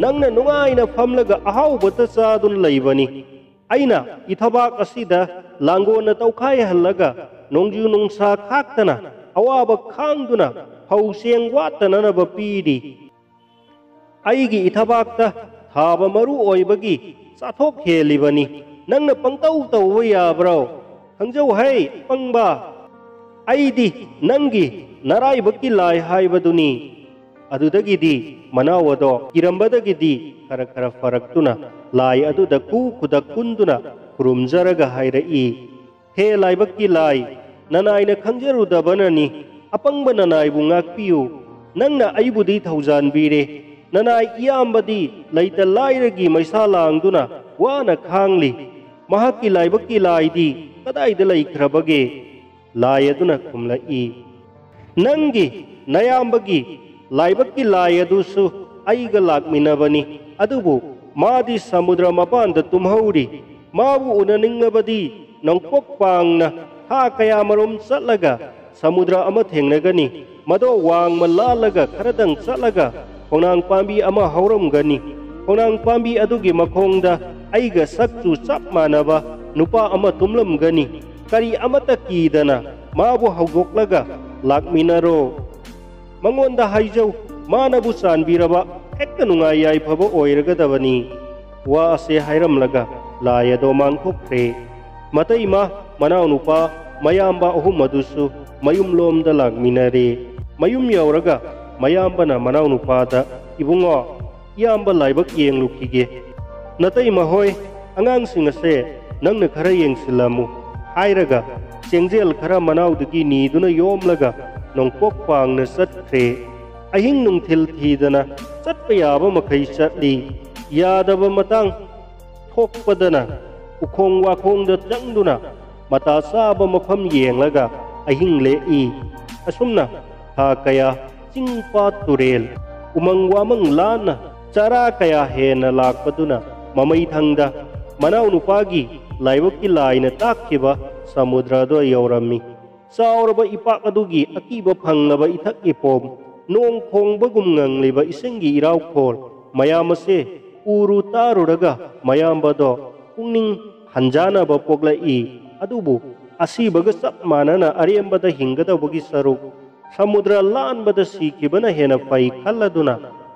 ꯅꯪꯅ ꯅꯨꯡꯉꯥꯏꯅ ꯐꯝꯂꯒ ꯑꯍꯥꯎꯕꯇ ꯆꯥꯗꯨꯅ ꯂꯩꯕꯅꯤ꯫ ꯑꯩꯅ ꯏꯊꯕꯥꯛ ꯑꯁꯤꯗ ꯂꯥꯡꯒꯣꯜꯅ ꯇꯧꯈꯥꯏꯍꯜꯂꯒ ꯅꯣꯡꯖꯨ ꯅꯨꯡꯁꯥ ꯈꯥꯛꯇꯅ ꯑꯋꯥꯕ ꯈꯥꯡꯗꯨꯅ ꯐꯧ ꯆꯦꯡ ꯋꯥꯠꯇꯅꯅꯕ ꯄꯤꯔꯤ꯫ ꯑꯩꯒꯤ ꯏꯊꯕꯥꯛꯇ ꯊꯥꯕ ꯃꯔꯨ ꯑꯣꯏꯕꯒꯤ ꯆꯥꯊꯣꯛ ꯍꯦꯜꯂꯤꯕꯅꯤ꯫ ꯅꯪꯅ ꯄꯪꯇꯧ ꯇꯧꯕ ꯌꯥꯕ꯭ꯔꯣ? ꯈꯪꯖꯧ ꯍꯩ, ꯄꯪꯕ! ꯑꯩꯗꯤ ꯅꯪꯒꯤ ꯅꯔꯥꯏꯕꯛꯀꯤ ꯂꯥꯏ ꯍꯥꯏꯕꯗꯨꯅꯤ꯫ ꯑꯗꯨꯗꯒꯤꯗꯤ ꯃꯅꯥꯎ ꯑꯗꯣ ꯀꯤꯔꯝꯕꯗꯒꯤꯗꯤ ꯈꯔ ꯈꯔ ꯐꯔꯛꯇꯨꯅ ꯂꯥꯏ ꯑꯗꯨꯗ ꯈꯨ ꯈꯨꯗꯛ ꯀꯨꯟꯗꯨꯅ ꯈꯨꯔꯨꯝꯖꯔꯒ ꯍꯥꯏꯔꯛꯏ, "ꯍꯦ ꯂꯥꯏꯕꯛꯀꯤ ꯂꯥꯏ, ꯅꯅꯥꯏꯅ ꯈꯪꯖꯔꯨꯗꯕꯅꯅꯤ꯫ ꯑꯄꯪꯕ ꯅꯅꯥꯏꯕꯨ ꯉꯥꯛꯄꯤꯌꯨ꯫ ꯅꯪꯅ ꯑꯩꯕꯨꯗꯤ ꯊꯧꯖꯥꯟꯕꯤꯔꯦ꯫ ꯅꯅꯥꯏ ꯏꯌꯥꯝꯕꯗꯤ ꯂꯩꯇ ꯂꯥꯏꯔꯒꯤ ꯃꯩꯁꯥ ꯂꯥꯡꯗꯨꯅ ꯋꯥꯅ ꯈꯥꯡꯂꯤ꯫ ꯃꯍꯥꯛꯀꯤ ꯂꯥꯏꯕꯛꯀꯤ ꯂꯥꯏꯗꯤ ꯀꯗꯥꯏꯗ ꯂꯩꯈ꯭ꯔꯕꯒꯦ?" ꯂꯥꯏ ꯑꯗꯨꯅ ꯈꯨꯝꯂꯛꯏ, "ꯅꯪꯒꯤ ꯅꯌꯥꯝꯕꯒꯤ ꯂꯥꯏꯕꯛꯀꯤ ꯂꯥꯏ ꯑꯗꯨꯁꯨ ꯑꯩꯒ ꯂꯥꯛꯃꯤꯟꯅꯕꯅꯤ꯫ ꯑꯗꯨꯕꯨ ꯃꯥꯗꯤ ꯁꯃꯨꯗ꯭ꯔ ꯃꯄꯥꯟꯗ ꯇꯨꯝꯍꯧꯔꯤ꯫ ꯃꯥꯕꯨ ꯎꯅꯅꯤꯡꯂꯕꯗꯤ ꯅꯣꯡꯄꯣꯛ ꯄꯥꯡꯅ ꯊꯥ ꯀꯌꯥꯃꯔꯣꯝ ꯆꯠꯂꯒ ꯁꯃꯨꯗ꯭ꯔ ꯑꯃ ꯊꯦꯡꯅꯒꯅꯤ꯫ ꯃꯗꯣ ꯋꯥꯡꯃ ꯂꯥꯜꯂꯒ ꯈꯔꯗꯪ ꯆꯠꯂꯒ ꯈꯣꯡꯅꯥꯡ ꯄꯥꯝꯕꯤ ꯑꯃ ꯍꯧꯔꯝꯒꯅꯤ꯫ ꯈꯣꯡꯅꯥꯡ ꯄꯥꯝꯕꯤ ꯑꯗꯨꯒꯤ ꯃꯈꯣꯡꯗ ꯑꯩꯒ ꯁꯛꯆꯨ ꯆꯞ ꯃꯥꯟꯅꯕ ꯅꯨꯄꯥ ꯑꯃ ꯇꯨꯝꯂꯝꯒꯅꯤ꯫ ꯀꯔꯤ ꯑꯃꯠꯇ ꯀꯤꯗꯅ ꯃꯥꯕꯨ ꯍꯧꯗꯣꯛꯂꯒ ꯂꯥꯛꯃꯤꯟꯅꯔꯣ꯫ ꯃꯉꯣꯟꯗ ꯍꯥꯏꯖꯧ, ꯃꯥꯅꯕꯨ ꯆꯥꯟꯕꯤꯔꯕ ꯍꯦꯛꯇ ꯅꯨꯡꯉꯥꯏ ꯌꯥꯏꯐꯕ ꯑꯣꯏꯔꯒꯗꯕꯅꯤ꯫" ꯋꯥ ꯑꯁꯦ ꯍꯥꯏꯔꯝꯂꯒ ꯂꯥꯏ ꯑꯗꯣ ꯃꯥꯡꯊꯣꯛꯈ꯭ꯔꯦ꯫ ꯃꯇꯩꯃ, ꯃꯅꯥꯎꯅꯨꯄꯥ, ꯃꯌꯥꯝꯕ ꯑꯍꯨꯝ ꯑꯗꯨꯁꯨ ꯃꯌꯨꯝꯂꯣꯝꯗ ꯂꯥꯛꯃꯤꯟꯅꯔꯦ꯫ ꯃꯌꯨꯝ ꯌꯧꯔꯒ ꯃꯌꯥꯝꯕꯅ ꯃꯅꯥꯎꯅꯨꯄꯥꯗ, "ꯏꯕꯨꯡꯉꯣ, ꯏꯌꯥꯝꯕ ꯂꯥꯏꯕꯛ ꯌꯦꯡꯂꯨꯈꯤꯒꯦ꯫ ꯅꯇꯩꯃ ꯍꯣꯏ, ꯑꯉꯥꯡꯁꯤꯡ ꯑꯁꯦ ꯅꯪꯅ ꯈꯔ ꯌꯦꯡꯁꯤꯜꯂꯝꯃꯨ" ꯍꯥꯏꯔꯒ ꯆꯦꯡꯖꯦꯜ ꯈꯔ ꯃꯅꯥꯎꯗꯒꯤ ꯅꯤꯗꯨꯅ ꯌꯣꯝꯂꯒ ꯅꯣꯡꯄꯣꯛ ꯄꯥꯡꯅ ꯆꯠꯈ꯭ꯔꯦ꯫ ꯑꯍꯤꯡ ꯅꯨꯡꯊꯤꯜ ꯊꯤꯗꯅ ꯆꯠꯄ ꯌꯥꯕ ꯃꯈꯩ ꯆꯠꯂꯤ꯫ ꯌꯥꯗꯕ ꯃꯇꯥꯡ ꯊꯣꯛꯄꯗꯅ ꯎꯈꯣꯡ ꯋꯥꯈꯣꯡꯗ ꯆꯪꯗꯨꯅ ꯃꯇꯥ ꯆꯥꯕ ꯃꯐꯝ ꯌꯦꯡꯂꯒ ꯑꯍꯤꯡ ꯂꯦꯛꯏ꯫ ꯑꯁꯨꯝꯅ ꯊꯥ ꯀꯌꯥ ꯆꯤꯡ ꯄꯥꯠ ꯇꯨꯔꯦꯜ, ꯎꯃꯪ ꯋꯥꯃꯪ ꯂꯥꯟꯅ ꯆꯔꯥ ꯀꯌꯥ ꯍꯦꯟꯅ ꯂꯥꯛꯄꯗꯨꯅ ꯃꯃꯩꯊꯪꯗ ꯃꯅꯥꯎꯅꯨꯄꯥꯒꯤ ꯂꯥꯏꯕꯛꯀꯤ ꯂꯥꯏꯅ ꯇꯥꯛꯈꯤꯕ ꯁꯃꯨꯗ꯭ꯔꯗ ꯌꯧꯔꯝꯃꯤ꯫ ꯆꯥꯎꯔꯕ ꯏꯄꯥꯛ ꯑꯗꯨꯒꯤ ꯑꯀꯤꯕ ꯐꯪꯂꯕ ꯏꯊꯛ ꯏꯄꯣꯝ, ꯅꯣꯡ ꯈꯣꯡꯕꯒꯨꯝ ꯉꯪꯂꯤꯕ ꯏꯁꯤꯡꯒꯤ ꯏꯔꯥꯎꯈꯣꯜ ꯃꯌꯥꯝ ꯑꯁꯦ ꯎꯔꯨ ꯇꯥꯔꯨꯔꯒ ꯃꯌꯥꯝꯕꯗꯣ ꯄꯨꯛꯅꯤꯡ ꯍꯟꯖꯥꯅꯕ ꯄꯣꯛꯂꯛꯏ꯫ ꯑꯗꯨꯕꯨ ꯑꯁꯤꯕꯒ ꯆꯞ ꯃꯥꯟꯅꯅ ꯑꯔꯦꯝꯕꯗ ꯍꯤꯡꯒꯗꯧꯕꯒꯤ ꯁꯔꯨꯛ ꯁꯃꯨꯗ꯭ꯔ ꯂꯥꯟꯕꯗ ꯁꯤꯈꯤꯕꯅ ꯍꯦꯟꯅ ꯐꯩ ꯈꯜꯂꯗꯨꯅ,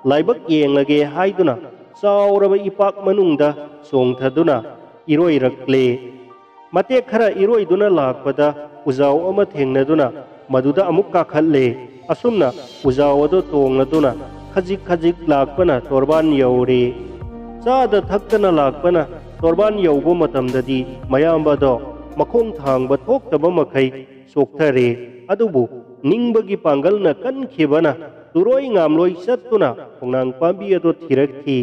ꯂꯥꯏꯕꯛ ꯌꯦꯡꯂꯒꯦ ꯍꯥꯏꯗꯨꯅ ꯆꯥꯎꯔꯕ ꯏꯄꯥꯛ ꯃꯅꯨꯡꯗ ꯆꯣꯡꯊꯗꯨꯅ ꯏꯔꯣꯏꯔꯛꯂꯦ꯫ ꯃꯇꯦꯛ ꯈꯔ ꯏꯔꯣꯏꯗꯨꯅ ꯂꯥꯛꯄꯗ ꯎꯖꯥꯎ ꯑꯃ ꯊꯦꯡꯅꯗꯨꯅ ꯃꯗꯨꯗ ꯑꯃꯨꯛ ꯀꯥꯈꯠꯂꯦ꯫ ꯑꯁꯨꯝꯅ ꯎꯖꯥꯎ ꯑꯗꯨ ꯇꯣꯡꯂꯗꯨꯅ ꯈꯖꯤꯛ ꯈꯖꯤꯛ ꯂꯥꯛꯄꯅ ꯇꯣꯔꯕꯥꯟ ꯌꯧꯔꯦ꯫ ꯆꯥꯗ ꯊꯛꯇꯅ ꯂꯥꯛꯄꯅ ꯇꯣꯔꯕꯥꯟ ꯌꯧꯕ ꯃꯇꯝꯗꯗꯤ ꯃꯌꯥꯝꯕꯗꯣ ꯃꯈꯣꯡ ꯊꯥꯡꯕ ꯊꯣꯛꯇꯕ ꯃꯈꯩ ꯆꯣꯛꯊꯔꯦ꯫ ꯑꯗꯨꯕꯨ ꯅꯤꯡꯕꯒꯤ ꯄꯥꯡꯒꯜꯅ ꯀꯟꯈꯤꯕꯅ ꯇꯨꯔꯣꯏ ꯉꯥꯝꯂꯣꯏ ꯆꯠꯇꯨꯅ ꯈꯣꯡꯅꯥꯡ ꯄꯥꯝꯕꯤ ꯑꯗꯨ ꯊꯤꯔꯛꯈꯤ꯫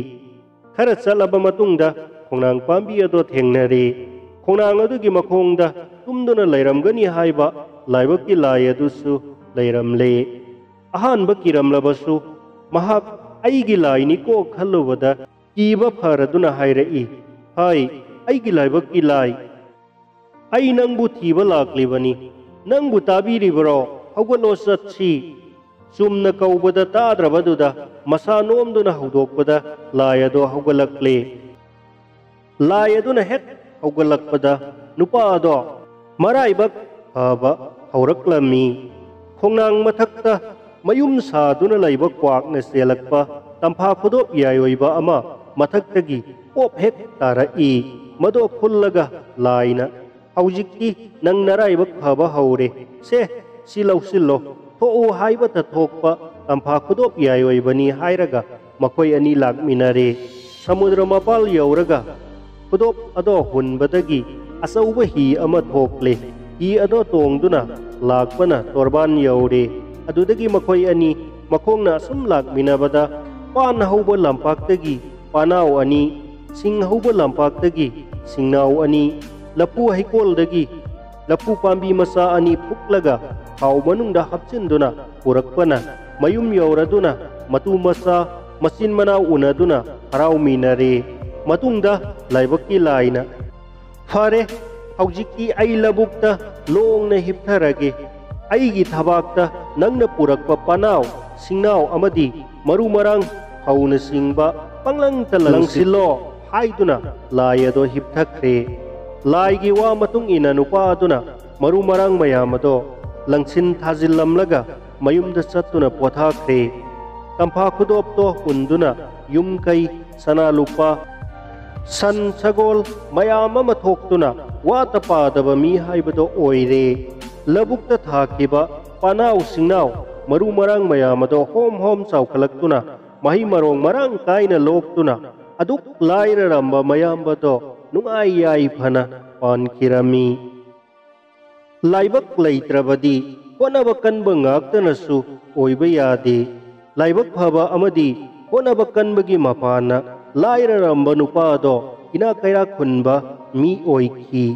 ꯈꯔ ꯆꯠꯂꯕ ꯃꯇꯨꯡꯗ ꯈꯣꯡꯅꯥꯡ ꯄꯥꯝꯕꯤ ꯑꯗꯨ ꯊꯦꯡꯅꯔꯦ꯫ ꯈꯣꯡꯅꯥꯡ ꯑꯗꯨꯒꯤ ꯃꯈꯣꯡꯗ ꯇꯨꯝꯗꯨꯅ ꯂꯩꯔꯝꯒꯅꯤ ꯍꯥꯏꯕ ꯂꯥꯏꯕꯛꯀꯤ ꯂꯥꯏ ꯑꯗꯨꯁꯨ ꯂꯩꯔꯝꯂꯦ꯫ ꯑꯍꯥꯟꯕ ꯀꯤꯔꯝꯂꯕꯁꯨ ꯃꯍꯥꯛ "ꯑꯩꯒꯤ ꯂꯥꯏꯅꯤꯀꯣ" ꯈꯜꯂꯨꯕꯗ ꯀꯤꯕ ꯐꯔꯗꯨꯅ ꯍꯥꯏꯔꯛꯏ, "ꯍꯥꯏ, ꯑꯩꯒꯤ ꯂꯥꯏꯕꯛꯀꯤ ꯂꯥꯏ, ꯑꯩ ꯅꯪꯕꯨ ꯊꯤꯕ ꯂꯥꯛꯂꯤꯕꯅꯤ꯫ ꯅꯪꯕꯨ ꯇꯥꯕꯤꯔꯤꯕꯔꯣ? ꯍꯧꯒꯠꯂꯣ ꯆꯠꯁꯤ!" ꯆꯨꯝꯅ ꯀꯧꯕꯗ ꯇꯥꯗ꯭ꯔꯕꯗꯨꯗ ꯃꯁꯥ ꯅꯣꯝꯗꯨꯅ ꯍꯧꯗꯣꯛꯄꯗ ꯂꯥꯏ ꯑꯗꯣ ꯍꯧꯒꯠꯂꯛꯂꯦ꯫ ꯂꯥꯏ ꯑꯗꯨꯅ ꯍꯦꯛ ꯍꯧꯒꯠꯂꯛꯄꯗ ꯅꯨꯄꯥ ꯑꯗꯣ ꯃꯔꯥꯏꯕꯛ ꯐꯕ ꯍꯧꯔꯛꯂꯝꯃꯤ꯫ ꯈꯣꯡꯅꯥꯡ ꯃꯊꯛꯇ ꯃꯌꯨꯝ ꯁꯥꯗꯨꯅ ꯂꯩꯕ ꯀ꯭ꯋꯥꯛꯅ ꯆꯦꯜꯂꯛꯄ ꯇꯝꯐꯥ ꯈꯨꯗꯣꯞ ꯌꯥꯏꯑꯣꯏꯕ ꯑꯃ ꯃꯊꯛꯇꯒꯤ ꯄꯣꯞ ꯍꯦꯛ ꯇꯥꯔꯛꯏ꯫ ꯃꯗꯣ ꯈꯨꯜꯂꯒ ꯂꯥꯏꯅ, "ꯍꯧꯖꯤꯛꯇꯤ ꯅꯪ ꯅꯔꯥꯏꯕꯛ ꯐꯕ ꯍꯧꯔꯦ꯫ ꯁꯦ, ꯁꯤ ꯂꯧꯁꯤꯜꯂꯣ꯫ ꯊꯣꯛꯎ ꯍꯥꯏꯕꯇ ꯊꯣꯛꯄ ꯇꯝꯐꯥ ꯈꯨꯗꯣꯞ ꯌꯥꯏꯑꯣꯏꯕꯅꯤ" ꯍꯥꯏꯔꯒ ꯃꯈꯣꯏ ꯑꯅꯤ ꯂꯥꯛꯃꯤꯟꯅꯔꯦ꯫ ꯁꯃꯨꯗ꯭ꯔ ꯃꯄꯥꯜ ꯌꯧꯔꯒ ꯈꯨꯗꯣꯞ ꯑꯗꯣ ꯍꯨꯟꯕꯗꯒꯤ ꯑꯆꯧꯕ ꯍꯤ ꯑꯃ ꯊꯣꯛꯂꯦ꯫ ꯍꯤ ꯑꯗꯣ ꯇꯣꯡꯗꯨꯅ ꯂꯥꯛꯄꯅ ꯇꯣꯔꯕꯥꯟ ꯌꯧꯔꯦ꯫ ꯑꯗꯨꯗꯒꯤ ꯃꯈꯣꯏ ꯑꯅꯤ ꯃꯈꯣꯡꯅ ꯑꯁꯨꯝ ꯂꯥꯛꯃꯤꯟꯅꯕꯗ ꯄꯥꯟ ꯍꯧꯕ ꯂꯝꯄꯥꯛꯇꯒꯤ ꯄꯥꯅꯥꯎ ꯑꯅꯤ, ꯁꯤꯡ ꯍꯧꯕ ꯂꯝꯄꯥꯛꯇꯒꯤ ꯁꯤꯡꯅꯥꯎ ꯑꯅꯤ, ꯂꯐꯨ ꯍꯩꯀꯣꯜꯗꯒꯤ ꯂꯐꯨ ꯄꯥꯝꯕꯤ ꯃꯆꯥ ꯑꯅꯤ ꯐꯨꯛꯂꯒ ꯊꯥꯎ ꯃꯅꯨꯡꯗ ꯍꯥꯞꯆꯤꯟꯗꯨꯅ ꯄꯨꯔꯛꯄꯅ ꯃꯌꯨꯝ ꯌꯧꯔꯗꯨꯅ ꯃꯇꯨ ꯃꯆꯥ ꯃꯆꯤꯟ ꯃꯅꯥꯎ ꯎꯅꯗꯨꯅ ꯍꯔꯥꯎꯃꯤꯟꯅꯔꯦ꯫ ꯃꯇꯨꯡꯗ ꯂꯥꯏꯕꯛꯀꯤ ꯂꯥꯏꯅ, "ꯐꯔꯦ, ꯍꯧꯖꯤꯛꯇꯤ ꯑꯩ ꯂꯧꯕꯨꯛꯇ ꯂꯣꯡꯅ ꯍꯤꯞꯊꯔꯒꯦ꯫ ꯑꯩꯒꯤ ꯊꯕꯥꯛꯇ ꯅꯪꯅ ꯄꯨꯔꯛꯄ ꯄꯅꯥꯎ, ꯁꯤꯡꯅꯥꯎ ꯑꯃꯗꯤ ꯃꯔꯨ ꯃꯔꯥꯡ ꯐꯧꯅꯆꯤꯡꯕ ꯄꯪꯂꯪꯇ ꯂꯪꯁꯤꯜꯂꯣ" ꯍꯥꯏꯗꯨꯅ ꯂꯥꯏ ꯑꯗꯣ ꯍꯤꯞꯊꯈ꯭ꯔꯦ꯫ ꯂꯥꯏꯒꯤ ꯋꯥ ꯃꯇꯨꯡ ꯏꯟꯅ ꯅꯨꯄꯥ ꯑꯗꯨꯅ ꯃꯔꯨ ꯃꯔꯥꯡ ꯃꯌꯥꯝ ꯑꯗꯣ ꯂꯪꯁꯤꯟ ꯊꯥꯖꯤꯜꯂꯝꯂꯒ ꯃꯌꯨꯝꯗ ꯆꯠꯇꯨꯅ ꯄꯣꯊꯥꯈ꯭ꯔꯦ꯫ ꯇꯝꯐꯥ ꯈꯨꯗꯣꯞꯇꯣ ꯍꯨꯟꯗꯨꯅ ꯌꯨꯝ ꯀꯩ, ꯁꯅꯥ ꯂꯨꯄꯥ, ꯁꯟ ꯁꯒꯣꯜ ꯃꯌꯥꯝ ꯑꯃ ꯊꯣꯛꯇꯨꯅ ꯋꯥꯇ ꯄꯥꯗꯕ ꯃꯤ ꯍꯥꯏꯕꯗꯣ ꯑꯣꯏꯔꯦ꯫ ꯂꯧꯕꯨꯛꯇ ꯊꯥꯈꯤꯕ ꯄꯥꯅꯥꯎ ꯁꯤꯡꯅꯥꯎ ꯃꯔꯨ ꯃꯔꯥꯡ ꯃꯌꯥꯝ ꯑꯗꯣ ꯍꯣꯝ ꯍꯣꯝ ꯆꯥꯎꯈꯠꯂꯛꯇꯨꯅ ꯃꯍꯩ ꯃꯔꯣꯡ ꯃꯔꯥꯡ ꯀꯥꯏꯅ ꯂꯣꯛꯇꯨꯅ ꯑꯗꯨꯛ ꯂꯥꯏꯔꯔꯝꯕ ꯃꯌꯥꯝꯕꯗꯣ ꯅꯨꯡꯉꯥꯏ ꯌꯥꯏꯐꯅ ꯄꯥꯟꯈꯤꯔꯝꯃꯤ꯫ ꯂꯥꯏꯕꯛ ꯂꯩꯇ꯭ꯔꯕꯗꯤ ꯍꯣꯠꯅꯕ ꯀꯟꯕ ꯉꯥꯛꯇꯅꯁꯨ ꯑꯣꯏꯕ ꯌꯥꯗꯦ꯫ ꯂꯥꯏꯕꯛ ꯐꯕ ꯑꯃꯗꯤ ꯍꯣꯠꯅꯕ ꯀꯟꯕꯒꯤ ꯃꯄꯥꯟꯅ ꯂꯥꯏꯔꯔꯝꯕ ꯅꯨꯄꯥꯗꯣ ꯏꯅꯥꯛ ꯀꯩꯔꯥꯛ ꯈꯨꯟꯕ ꯃꯤ ꯑꯣꯏꯈꯤ꯫